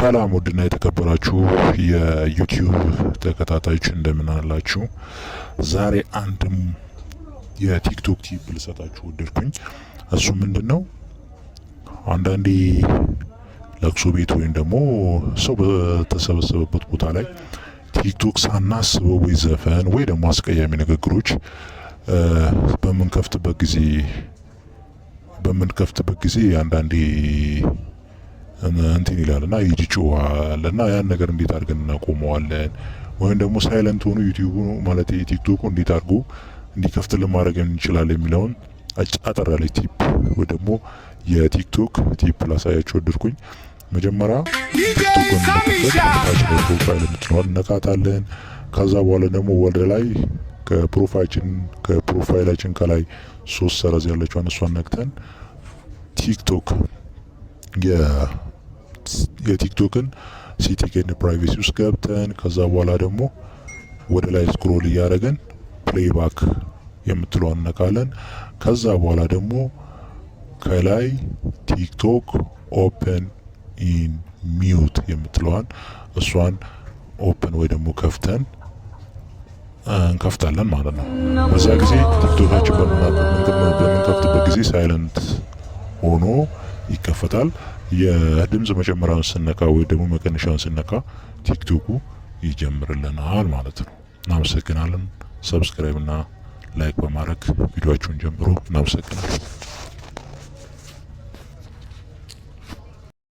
ሰላም ውድና የተከበራችሁ የ YouTube ተከታታዮች፣ እንደምን አላችሁ? ዛሬ አንድም የ TikTok tip ልሰጣችሁ ወደድኩኝ። እሱ ምንድን ነው? አንዳንዴ ለቅሶ ቤት ወይም ደግሞ ሰው በተሰበሰበበት ቦታ ላይ TikTok ሳናስበው ወይ ዘፈን ወይ ደግሞ አስቀያሚ ንግግሮች በምንከፍትበት ጊዜ አንዳንዴ እንትን ይላል እና ይጮሃል። እና ያን ነገር እንዴት አድርገን እናቆመዋለን? ወይም ደግሞ silent ሆኖ YouTube ኡ፣ ማለት TikTok ኡ፣ እንዴት አድርጎ እንዲከፍትልን ማድረግ እንችላለን የሚለውን አጠር ያለች tip ወይ ደግሞ የ TikTok tip ላሳያችሁ ወደድኩኝ። መጀመሪያ TikTok ን ለመክፈት ታች ላይ profile የምትለዋን እነካታለን። ከዛ በኋላ ደግሞ ወደ ላይ ከ profile ኣችን ከላይ ሶስት ሰረዝ ያለችዋን እሷን ነክተን TikTok የ TikTok ን setting and privacy ውስጥ ገብተን ከዛ በኋላ ደግሞ ወደ ላይ scroll እያደረግን playback የምትለዋን እነካለን። ከዛ በኋላ ደግሞ ከላይ TikTok open in mute የምትለዋን እሷን open ወይ ደግሞ ከፍተን እንከፍታለን ማለት ነው። በዛ ጊዜ TikTok ኣችን በምንከፍትበት ጊዜ silent ሆኖ ይከፈታል። የድምጽ መጨመሪያውን ስነካ ወይ ደግሞ መቀነሻውን ስነካ TikTok ኡ ይጀምርልናል ማለት ነው። እናመሰግናለን። Subscribe እና like በማድረግ ቪዲዮአችሁን ጀምሩ። እናመሰግናለን።